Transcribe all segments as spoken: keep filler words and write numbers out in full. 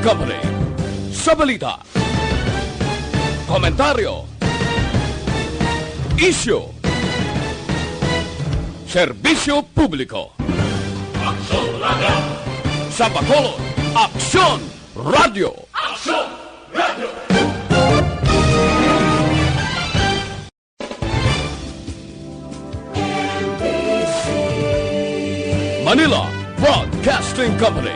Company. Sa balita, komentaryo, isyu, serbisyo publiko. Aksyon Radio! Sa Bacolod, Aksyon Radio! Aksyon Radio! Manila Broadcasting Company.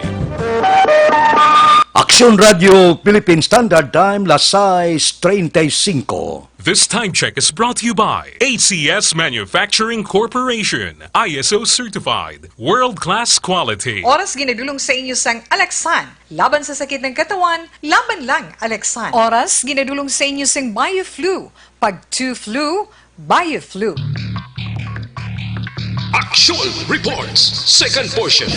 Aksyon Radio Philippine Standard Time, las sais treinta y cinco. This time check is brought to you by A C S Manufacturing Corporation, I S O certified, world-class quality. Oras ginadulong sa inyo sang Alaksan. Laban sa sakit ng katawan, laban lang, Alaksan. Oras ginadulong sa inyo sang Bioflu. Pag two flu, Bioflu. Action Reports, second portion.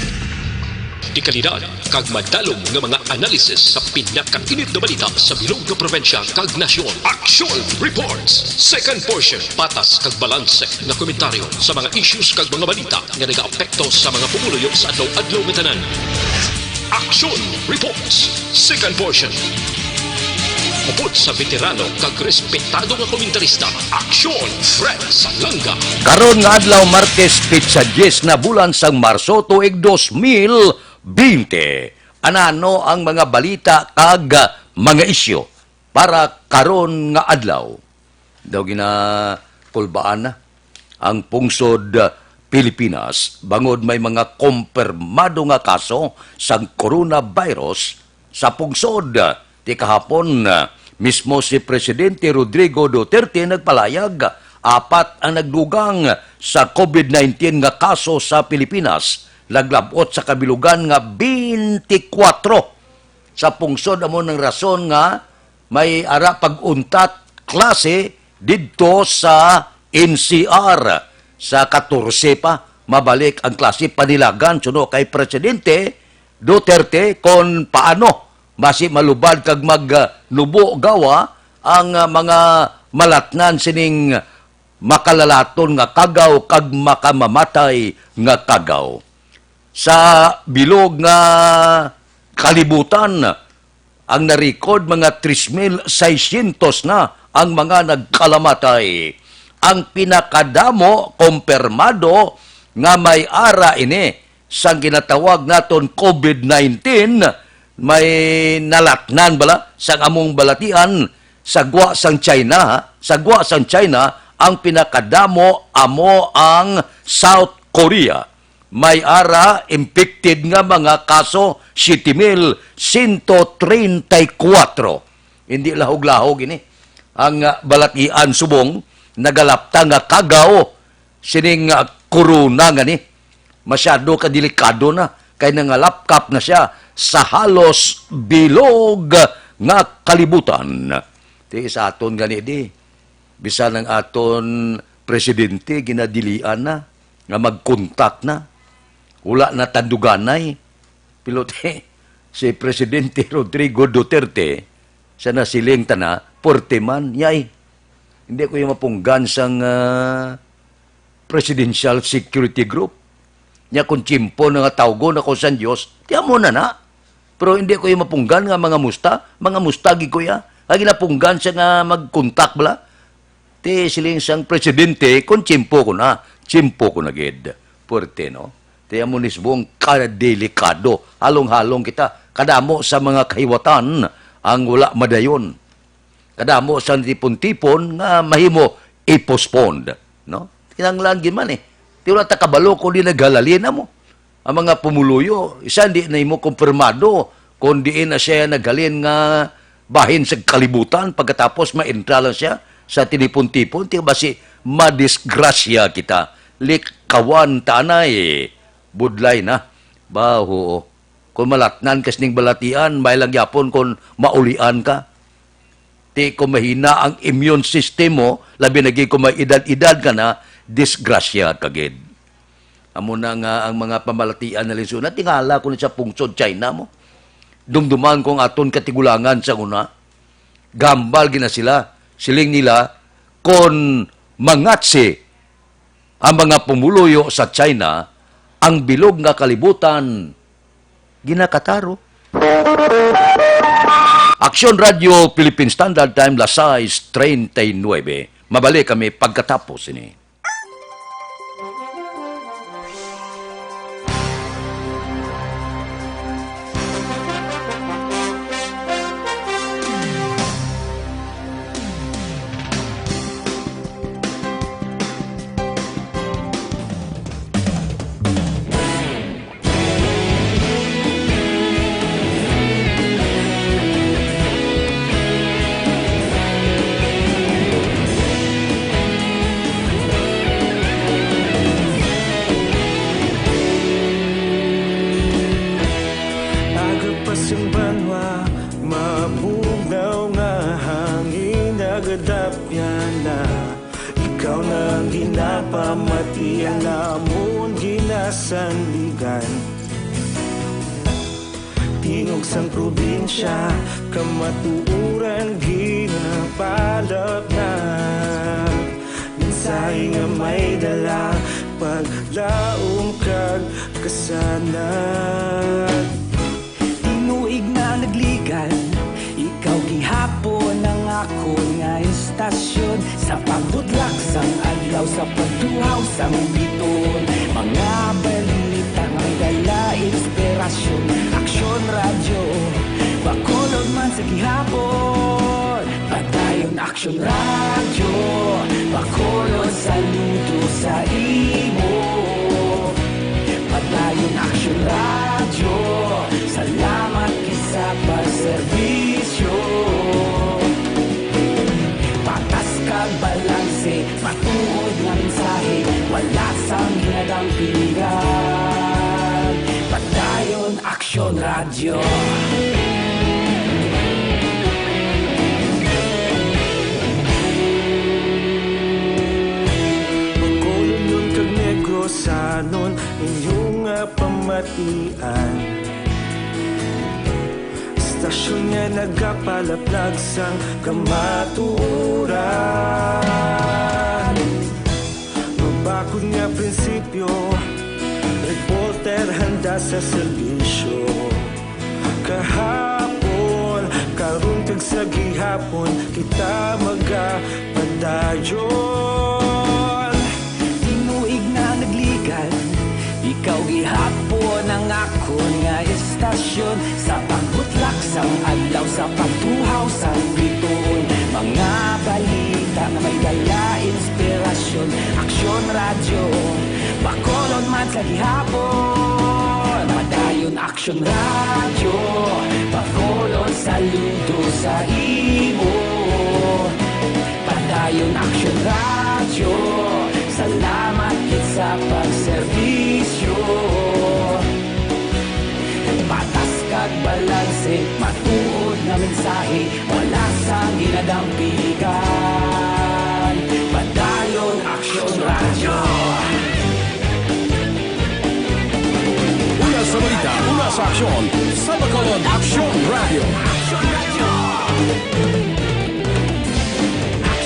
Dekalidad kag madalom nga mga analysis sa pinakainit nga balita sa bilog nga probinsya kag nasyon. Action Reports, second portion. Patas kag balanse nga komentaryo sa mga issues kag mga balita nga nagaapekto sa mga pumuluyo sa adlaw-adlaw nga tanan. Action Reports, second portion. Upod sa veterano kag respetado nga komentarista, Aksyon Fred Salanga. Karon nga adlaw, Martes, petsa diyes na bulan sang Marso, tuig dos mil bente. Anano ang mga balita kag mga isyu para karon nga adlaw? Daw ginakulbaan na ang pungsod, ah, Pilipinas bangod may mga kumpirmado nga kaso sang coronavirus sa pungsod. Ti kahapon, ah, mismo si Presidente Rodrigo Duterte nagpalayag, apat ang nagdugang sa COVID nineteen nga kaso sa Pilipinas, naglab-ot sa kabilugan nga twenty-four sa pungsod. Amo nang rason nga may ara pag-untat klase didto sa N C R. Sa katorse pa, mabalik ang klase panilagan suno kay Presidente Duterte kon paano basi malubad kag magnubo gawa ang, ah, mga malatnan sining makalalaton nga kagaw kag makamamatay nga kagaw. Sa bilog nga kalibutan, ang na-record, mga tres mil seiscientos na ang mga nagkalamatay. Ang pinakadamo kumpirmado nga may ara ini sang ginatawag naton COVID nineteen, may nalatnan bala sang among balatian sa gwa sang China, ha? Sa gwa sang China, ang pinakadamo amo ang South Korea. May ara impacted nga mga kaso, siyete mil sento treinta y kuwatro. Hindi lahog-lahog ini. Ang, ah, balatian subong nagalapta nga kagaw sining, ah, corona nga ni. Masyado ka delikado na kay nangalapkap na siya sa halos bilog nga kalibutan. Ti sa aton gani di, bisan ang aton presidente ginadilian na nga magkontak na. Wala na tanduganay. Pilote, si Presidente Rodrigo Duterte, sa nasiling ta na, puwerte man, yay. Hindi ko yung mapunggan sang, ah, Presidential Security Group. Nya kung tiyempo na nga tawgon ako sa Dios, ti amo na na. Pero hindi ko yung mapunggan nga mga musta, mga musta gid ko ya. Ang ginapunggan siya nga magkontak bala. Ti siling sang presidente, kung tiyempo ko na, tiyempo ko na gid. Puwerte, no? Ti amo ni subong kadelikado. Halong-halong kita. Kadamo sa mga kahiwatan ang wala madayon. Kadamo sa tipon-tipon nga mahimo i-postpone, no? Kinahanglan gid man, eh. Ti wala ta kabalo kung di naghalalin na mo. Ang mga pumuluyo, isa, hindi na imo kumpirmado kung diin na siya naghalin nga bahin sa kalibutan, pagkatapos maentra lang siya sa tinipon-tipon, ti basi madisgrasya kita. Likawan ta anay, budlay na. Ba, oo. Kung malatnan ka sining balatian, may lang yapon kung maulian ka. Ti kung mahina ang immune system mo, labi na gid kung may edad-edad ka na, disgrasya ka gid. Amo na nga ang mga pamalatian na lisuna, tingala ko ni sa pungsod China mo. Dumduman ko ang aton katigulangan sa una. Gambal gina sila, siling nila, kon mangatsi ang mga pumuluyo sa China, ang bilog nga kalibutan ginakataro. Aksyon Radio Philippine Standard Time, las sais treinta y nueve. Mabalik kami pagkatapos ini. Aga pa sing banwa, mabugnaw nga hangin, nagadapyan na. Ikaw na ang ginapamati, ang amon ginasandigan. Tingog sang probinsya, kamatuoran ginapalapnag. Mensahe nga may dala, paglaom kag kasanag. Tinuig na nagligan, ikaw gihapon ang akon nga istasyon. Sa pagbutlak sang adlaw, sa pagtuhaw sang bituon, mga balita may dala inspirasyon. Aksyon Radyo, Bacolod man sa gihapon. Padayon Aksyon Radyo, Bacolod, saludo sa imo. Padayon Aksyon Radyo, salamat gid sa pagserbisyo. Patas kag balanse, matuod nga mensahe, wala sang ginadampigan. Padayon Aksyon Radyo. Bacolodnon kag Negrosanon, inyo nga pamatian. Istasyon nga nagapalaplag sang kamatuoran. Mabakod nga prinsipyo, reporter handa sa serbisyo. Kahapon, karon kag sa gihapon, kita magapadayon. Tinuig na nagligan, ikaw gihapon ang akon nga istasyon. Sa pagbutlak sang adlaw, sa pagtuhaw sang bituon, mga balita nga may dala inspirasyon. Aksyon Radyo, Bacolod man sa gihapon. Padayon Aksyon Radyo, Bacolod, saludo sa imo. Padayon Aksyon Radyo, salamat gid sa pagserbisyo. Patas kag balanse, matuod nga mensahe, wala sang ginadampigan. Padayon Aksyon Radyo. Una sa balita, una sa aksyon, sa Bacolod Aksyon Radyo.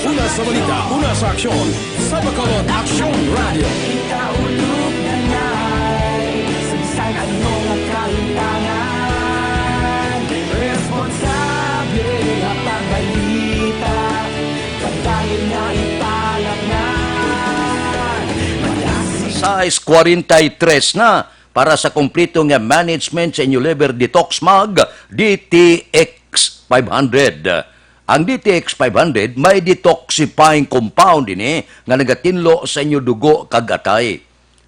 Una sa balita, una sa aksyon, sa Bacolod Aksyon Radyo. Ikaulog na nay, sa bisan ano nga kahintangan, responsable nga pagbalita, padayon nga ipalapnan. Madasi sais cuarenta y tres na. Para sa kompleto nga management sa inyo liver, detox mag D T X five hundred. Ang D T X five hundred may detoxifying compound ini nga nagatinlo sa inyo dugo kag atay.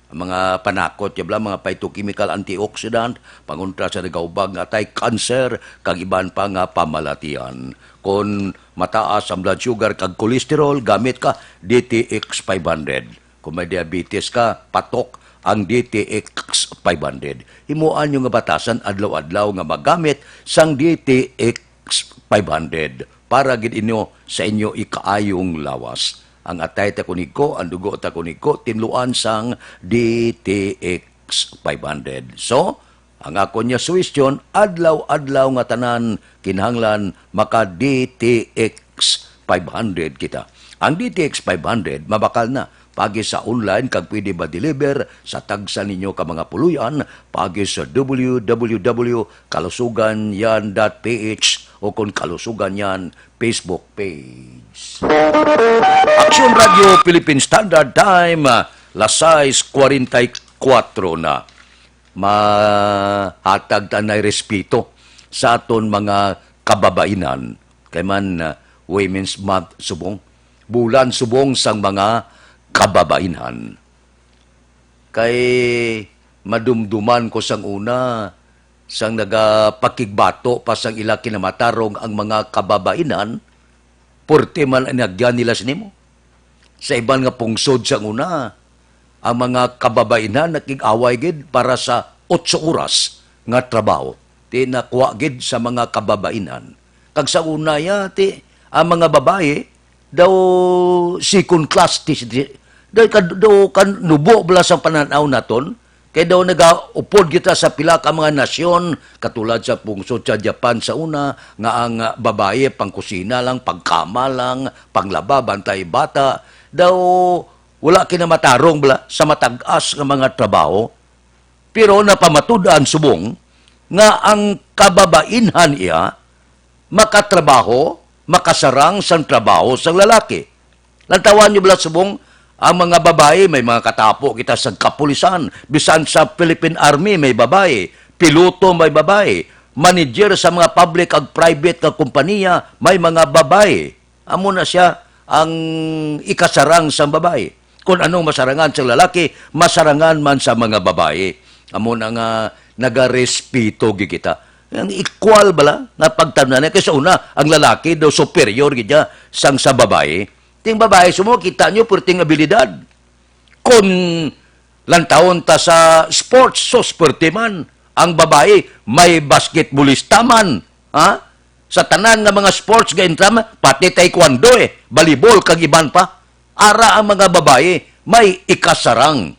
Ang mga panakot, ya bala, mga phytochemical antioxidant, pangontra sa nagaubag nga atay, cancer, kag iban pa nga pamalatian. Kon mataas ang blood sugar kag cholesterol, gamit ka D T X five hundred. Kung may diabetes ka, patok ang D T X five hundred. Himuan nyo nga batasan adlaw-adlaw nga magamit sang D T X five hundred para gid inyo sa inyo ikaayong lawas. Ang atay ta kunigko, ang dugo ta kunigko, tinluan sang D T X five hundred. So, ang akon nga suwestyon, adlaw-adlaw nga tanan kinahanglan maka D T X five hundred kita. Ang D T X five hundred mabakal na paagi sa online kag pwede ma-deliver sa tagsa ninyo ka mga puloy-an paagi sa W W W kalusugan yan dot P H o kon kalusugan niyan, Facebook page. Action Radio Philippine Standard Time, ah, las sais cuarenta y cuatro na. Mahatag ta nay respeto sa aton mga kababainan. Kay man, ah, Women's Month subong. Bulan subong sang mga kababainan. Kay madumduman ko sang una, sang nagapakigbato pa sang ila kinamatarong ang mga kababainan, porte man ang inagyan nila sini mo. Sa iban nga pungsod sang una, ang mga kababainan nakig-away gid para sa otso oras nga trabaho. Ti nakuha gid sa mga kababainan. Kag sa una ya, ti ang mga babayi daw second class ti, ti daw, kad-, daw kan nubo bala sa panan-aw naton. Kay daw nagaupod kita sa pila ka mga nasyon, katulad sa pungsod sa Japan sa una, nga ang, ah, babayi pangkusina lang, pangkama lang, panglaba, bantay bata. Daw wala kinamatarong bala sa matag-as nga mga trabaho. Pero napamatud-an subong nga ang kababainhan iya makatrabaho, makasarang sang trabaho sang lalaki. Lantawan niyo bala subong, ang mga babayi, may mga katapo kita sa kapulisan, bisan sa Philippine Army may babayi, piloto may babayi, manager sa mga public kag private nga kompanya may mga babayi. Amo na sia ang ikasarang sang babayi. Kon anong masarangan sang lalaki, masarangan man sa mga babayi. Amo na nga nagarespeto gid kita. Ang equal bala nga pagtamnan, kay sa una, ang lalaki daw superior gid niya sang sa babayi. Ting babayi, sumo, kita nyo, perting abilidad. Kon lantawon ta sa sports, sus, perte man. Ang babayi, may basketballista man. Ha? Sa tanan nga mga sports nga intra man, pati taekwondo eh, volleyball, kag iban pa. Ara ang mga babayi, may ikasarang.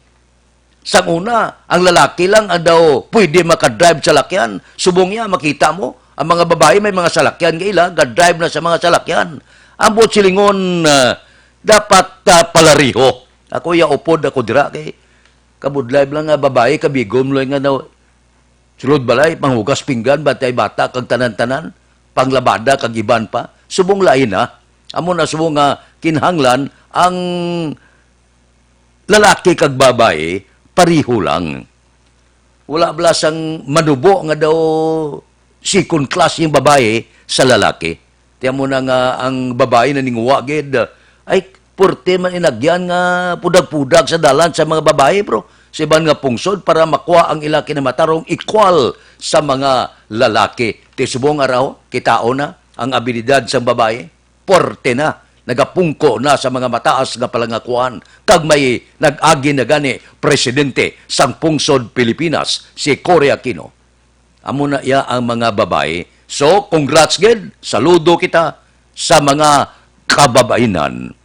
Sang una, ang lalaki lang ang daw pwede makadrive sa lakyan. Subong niya, makita mo, ang mga babayi may mga salakyan nga ila, ga-drive na sa mga salakyan. Ang buot silingon, ah, dapat, ah, palariho. Ako, ya upod ako dira kay kabudlay lang nga babayi, kabigon mo lang nga daw sulod balay, panghugas pinggan, bantay bata, kag tanan-tanan, panglabada, kag iban pa. Subong lain, ha? Amo na subong nga kinahanglan ang lalaki kag babayi pareho lang. Wala bala sang manubo nga daw second class yung babayi sa lalaki. Tiyan mo na nga ang babayi naninguha gid, ay, purte man inagyan nga pudag-pudag sa dalan sa mga babayi, bro. Sa iban nga pungsod para makuha ang ila kinamatarong equal sa mga lalaki. Ti subong araw, kitaon na ang abilidad sang babayi. Puwerte na, nagapungko na sa mga mataas nga palangakuan, kag may nag-agi na gani presidente sang pungsod Pilipinas, si Cory Aquino. Amo na iya ang mga babayi. So, congrats gid, saludo kita sa mga kababainan.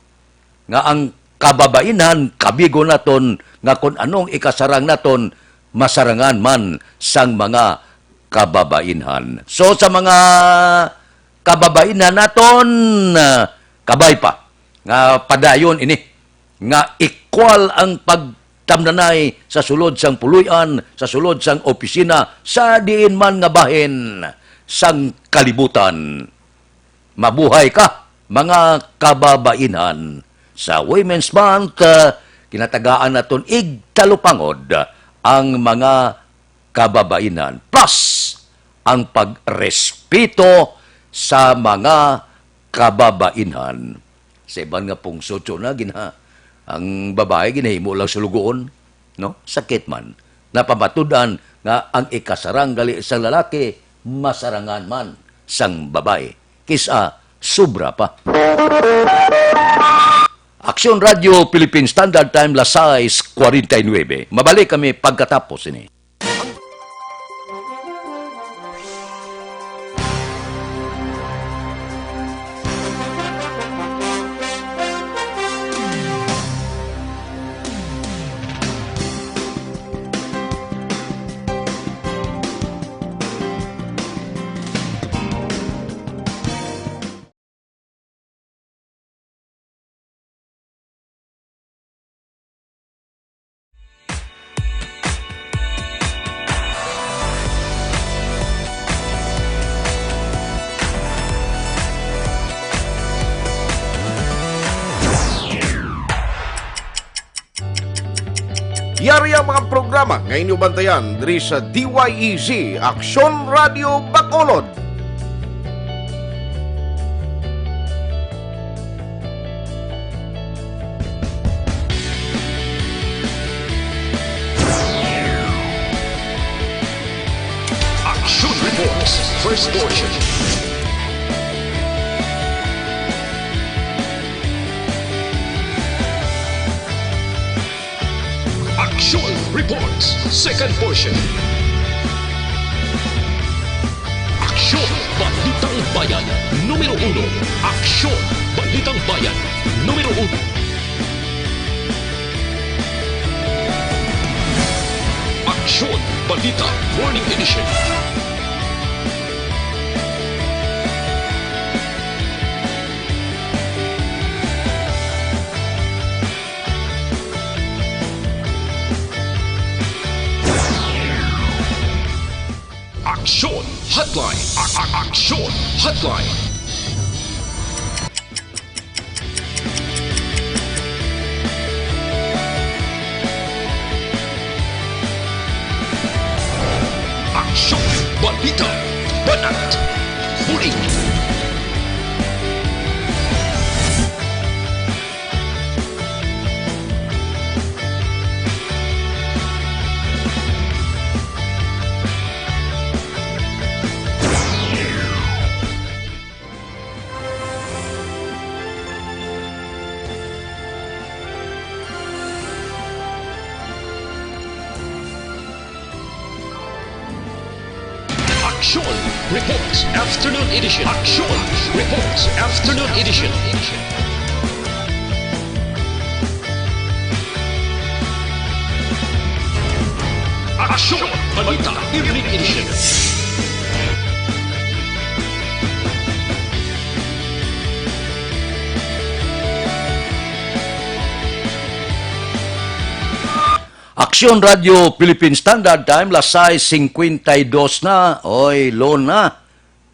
Nga ang kababainan, kabigo naton, nga kon anong ikasarang naton, masarangan man sang mga kababainan. So, sa mga kababainan naton, ah, kabay pa nga padayon ini, nga equal ang pagtamnanay sa sulod sang puloy-an, sa sulod sang opisina, sa diin man nga bahin sang kalibutan. Mabuhay ka, mga kababainan. Sa Women's Month, ah, ginatagaan naton igtalupangod ang mga kababainan, plus ang pagrespeto sa mga kababainan. Sa iban nga pungsod, so na, gina-, ang babae ginahimo lang sulugoon, no? Sakit man. Napamatud-an nga ang ikasarang gali sang lalaki masarangan man sang babae, kis-a sobra pa. Aksyon Radyo Philippine Standard Time, las sais cuarenta y nueve. Mabalik kami pagkatapos ini. Yari ang mga programa nga inyo bantayan diri sa D Y E Z, Aksyon Radio Bacolod. Action Reports, first portion. Action Reports, second portion. Aksyon, Balitang Bayan, numero uno. Aksyon, Balitang Bayan, numero uno. Aksyon, Balita, Morning Edition. Aksyon Hotline. A- a- Aksyon Hotline. Aksyon, balita, banat, bulig. Aksyon Reports Afternoon Edition. Aksyon Reports Afternoon Edition. Aksyon Balita Evening Edition. Aksyon Radio Philippine Standard Time, las sais singkwenta y dos na. Oy, loan na.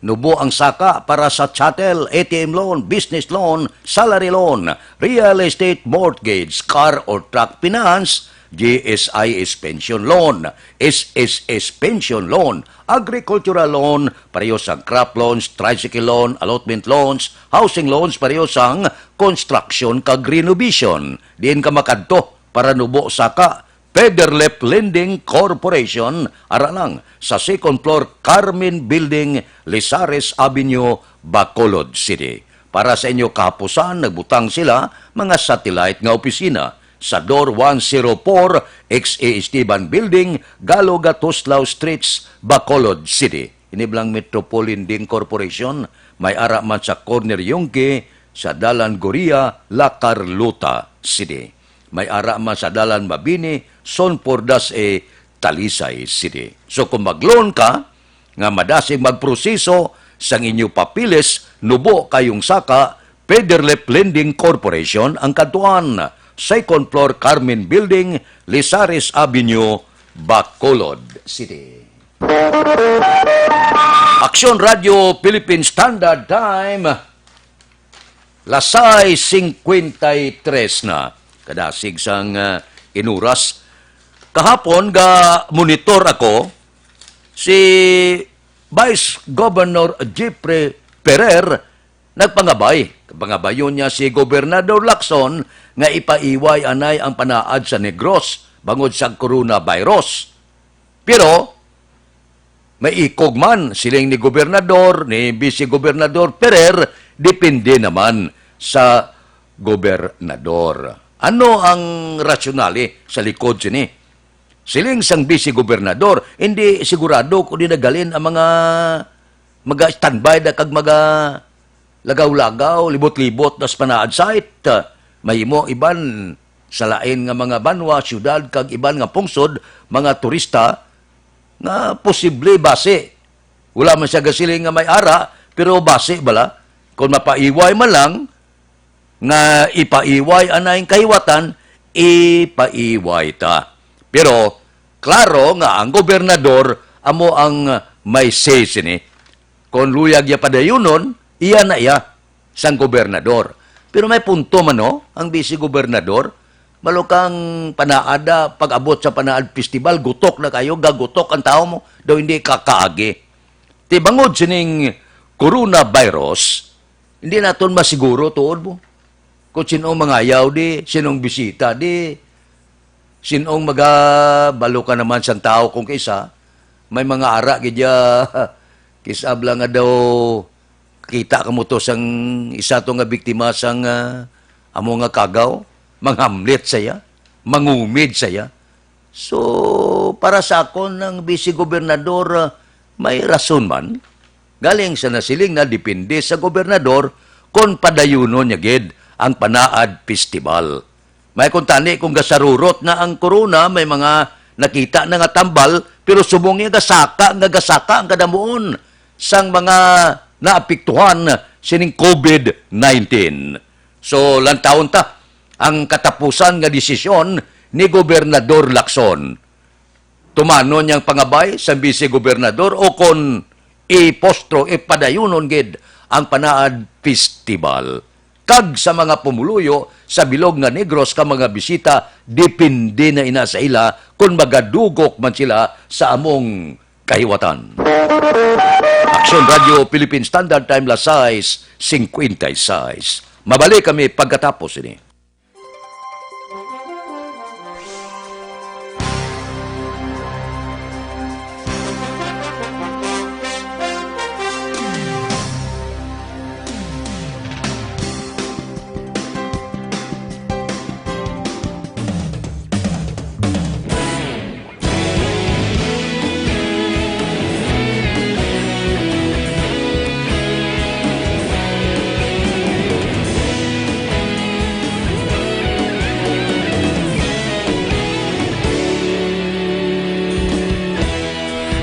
Nubo ang saka para sa chattel, A T M loan, business loan, salary loan, real estate mortgage, car or truck finance, G S I S pension loan, S S S pension loan, agricultural loan, pareho sang crop loans, tricycle loan, allotment loans, housing loans, pareho sang construction kag renovation. Diin ka makadto para nubo saka? Federlep Lending Corporation, ara lang sa second floor, Carmen Building, Lizares Avenue, Bacolod City. Para sa inyo kahapusan, nagbutang sila mga satellite nga opisina sa Door one zero four X A Esteban Building, Galo Gatuslao Streets, Bacolod City. Ini bala ang Federlep Lending Corporation, may ara man sa Corner Yungque, sa Dalan Goria, La Carlota City. May ara man sa Dalan Mabini, Son Pordas E, Talisay City. So kung mag-loan ka, nga madasig magproseso sang inyo papeles, nubo kayong saka, Federlep Lending Corporation ang kadtuan, second floor, Carmen Building, Lizares Avenue, Bacolod City. Aksyon Radio Philippine Standard Time, las sais singkwenta y tres na. Kadasig sang, ah, inuras. Kahapon, ga-monitor ako, si Vice Governor Jeffrey Ferrer nagpangabay. Pangabayon niya si Gobernador Lacson nga ipaiway anay ang panaad sa Negros bangod sa coronavirus. Pero, maikog man, siling ni Gobernador, ni Vice Gobernador Ferrer, depende naman sa gobernador. Ano ang rasyonale sa likod sini? Siling sang Vice Gobernador, hindi sigurado kung di naghalin ang mga maga-standby na kag maga lagaw-lagaw, libot-libot na sa panaad site. Mahimo ang iban sa lain nga mga banwa, siyudad, kag iban nga pungsod, mga turista nga posible basi. Wala man siya gasiling nga may ara, pero basi bala. Kung mapaiway man lang, nga ipaiway anay ang kahiwatan, ipaiway ta. Pero klaro nga ang gobernador amo ang may say sini. Kon luyag iya padayunon, iya na iya sang gobernador. Pero may punto man, no, ang vice gobernador. Balo kang panaad, ah, pag-abot sa Panaad Festival, gutok na kayo, gagutok ang tao mo, daw hindi ka kaagi. Ti bangod sining coronavirus, hindi naton masiguro, tuod mo. Kung sinong mangayaw di, sinong bisita di, sinong maga-, balo ka naman sang tao kung kaisa, may mga ara gid ya, kisab lang nga daw kita kamo to sang isa to nga biktima sang, ah, amo nga kagaw, manghamlit saya, mangumid saya. So, para sa akon, ang Vice Gobernador, ah, may rason man. Galing sa nasiling na depende sa gobernador kon padayunon niya gid ang Panaad Festival. May kuntani kung gasarurot na ang corona, may mga nakita na nga tambal, pero subong niya gasaka nga gasaka ang kadamuon sang mga naapektuhan sining covid nineteen. So, lantawon ta ang katapusan nga desisyon ni Gobernador Lacson. Tumanon niyang pangabay sa Vice Gobernador o kon ipostro, ipadayunon gid ang Panaad Festival. Kag sa mga pumuluyo sa bilog nga Negros ka mga bisita, depende na ina sa ila kon magadugok man sila sa among kahiwatan. Aksyon Radio Philippine Standard Time, las sais cincuenta y seis. Mabalik kami pagkatapos ini.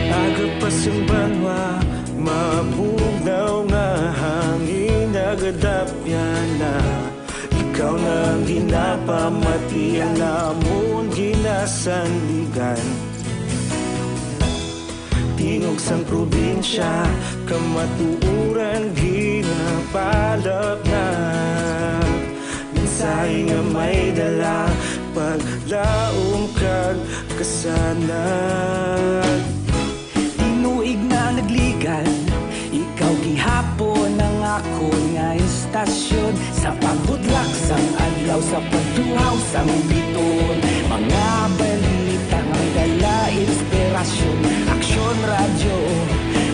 Aga pa sing banwa, mabugnaw nga hangin nagadapyan na. Ikaw na ang ginapamati, ang amon ginasandigan. Tingog sang probinsya, kamatuoran ginapalapnag. Mensahe nga may dala, paglaom kag kasanag. Tinuig na nagligad, ikaw gihapon ang akon nga istasyon. Sa pagbutlak sang adlaw, sa pagtuhaw sang bituon, mga balita nga may dala inspirasyon. Aksyon Radyo,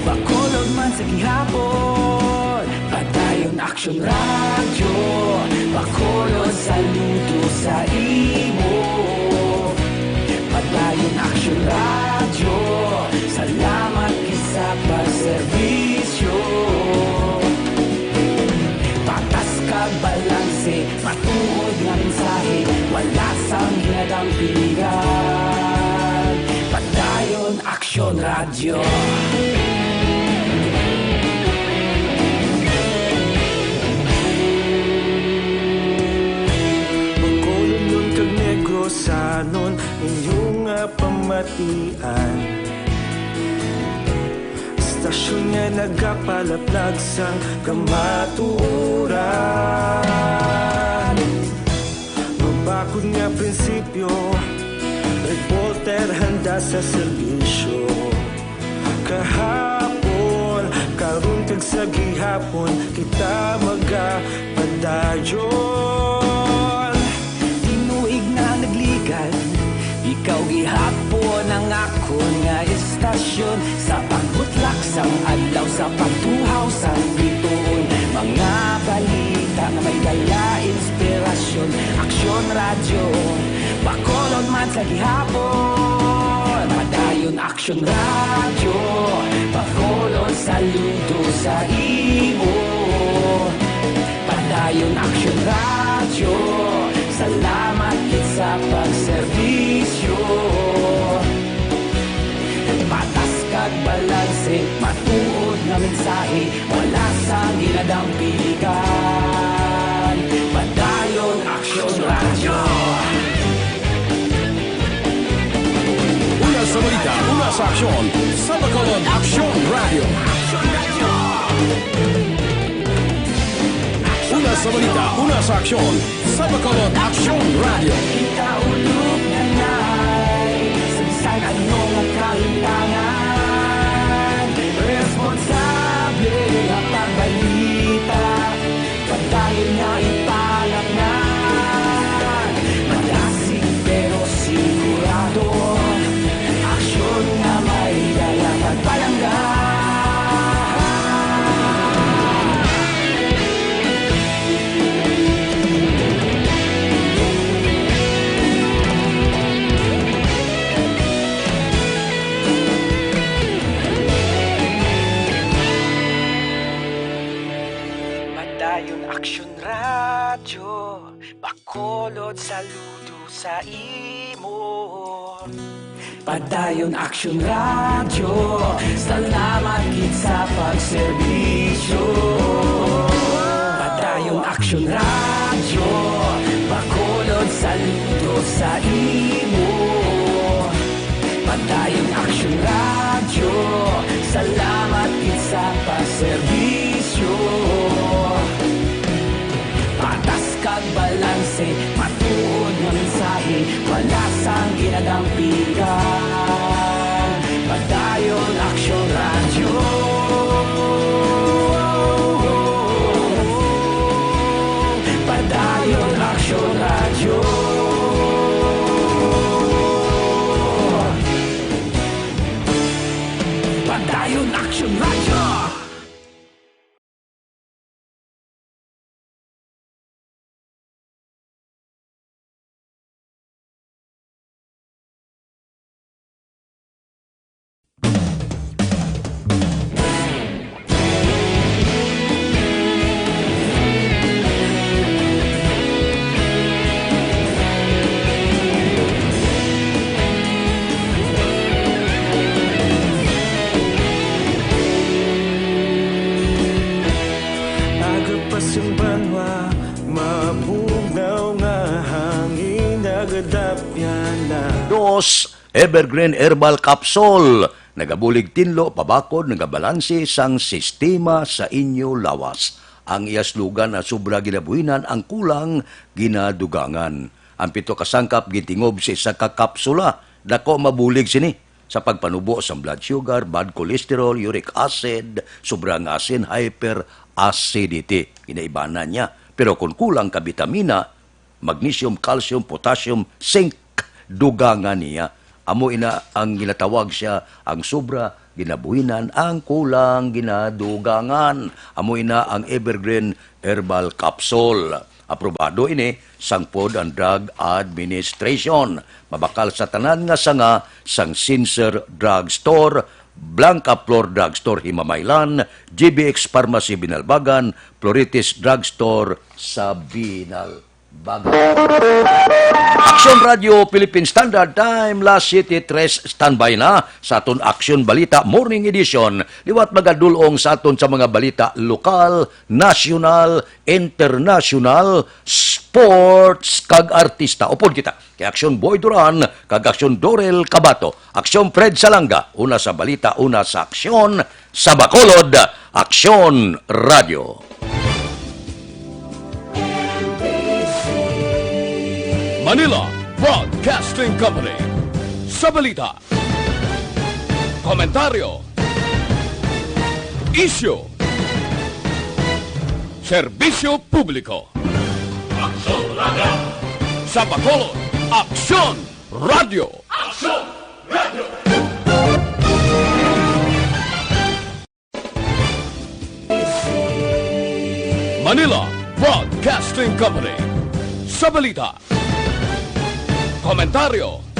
Bacolod man sa gihapon. Padayon Aksyon Radyo, Bacolod, saludo sa imo. Padayon Aksyon Radyo, salamat gid sa pagserbisyo. Patas kag balanse, matuod nga mensahe, wala sang ginadampingan. Padayon Aksyon Radyo. Bacolodnon kag Negrosanon, inyo nga pamatian. Istasyon nga nagapalaplag sang kamatuoran. Mabakod nga prinsipyo, reporter handa sa serbisyo. Kahapon, karon kag sa gihapon, kita magapadayon. Tinuig na nagligad, ikaw gihapon ang akon nga istasyon. Sa pagbutlak sang adlaw, sa pagtuhaw sang bituon, mga balita nga may dala inspirasyon. Aksyon Radyo, Bacolod man sa gihapon. Padayon Aksyon Radyo, Bacolod, saludo sa imo. Padayon Aksyon Radyo, salamat gid sa pagserbisyo. Patas kag balanse, matuod nga mensahe, wala sang ginadampingan. Padayon Aksyon Radyo. Una sa balita, una sa aksyon, sa Bacolod Aksyon Radyo. Una sa balita, una sa aksyon, sa Bacolod Aksyon Radyo. Padayon Aksyon Radyo, Bacolod, saludo sa imo. Padayon Aksyon Radyo, salamat gid sa pagserbisyo. Padayon Aksyon Radyo, Bacolod, saludo sa imo. Padayon Aksyon Radyo, salamat gid sa pagserbisyo. Patas kag balanse, matuod nga mensahe, wala sang ginadampigan. Padayon Aksyon Radyo. Padayon Aksyon Radyo. Padayon Aksyon Radyo. Agapas ang banwa, mabugnaw nga hangin, nagadapyan na. Dos, Evergreen Herbal Capsule. Nagabulig tinlo, pabakod, nagabalanse sang sistema sa inyo lawas. Ang iya slogan na sobra ginabuhinan, ang kulang ginadugangan. Ang pito ka sangkap gintingob sa isa ka kapsula. Dako mabulig sini sa pagpanubo sang blood sugar, bad cholesterol, uric acid, sobra nga asin, hyperacidity. Ginaibanan niya. Pero kung kulang ka bitamina, magnesium, calcium, potassium, zinc, dugangan niya. Amo ina ang ginatawag siya ang sobra ginabuhinan, ang kulang ginadugangan. Amo ina ang Evergreen Herbal Capsule. Aprobado ini sang Food and Drug Administration. Mabakal sa tanan nga sanga sang Sincere Drug Store, Blanca Flor Drug Store, Himamaylan, G B X Pharmacy, Binalbagan, Floritis Drug Store sa Binal. Bago. Aksyon Radio Philippine Standard Time, las siete tres, standby na sa aton Aksyon Balita Morning Edition. Liwat magadulong sa aton sa mga balita lokal, nasyonal, internasyonal, sports, kag artista. Upod kita kay Aksyon Boy Duran kag Aksyon Dorel Cabato. Aksyon Fred Salanga, una sa balita, una sa aksyon, sa Bacolod, Aksyon Radio. Manila Broadcasting Company. Sa balita, komentaryo, isyu, serbisyo publiko. Aksyon Radio. Sa Bacolod, Aksyon Radio. Aksyon Radio. Manila Broadcasting Company. Sa balita, komentaryo,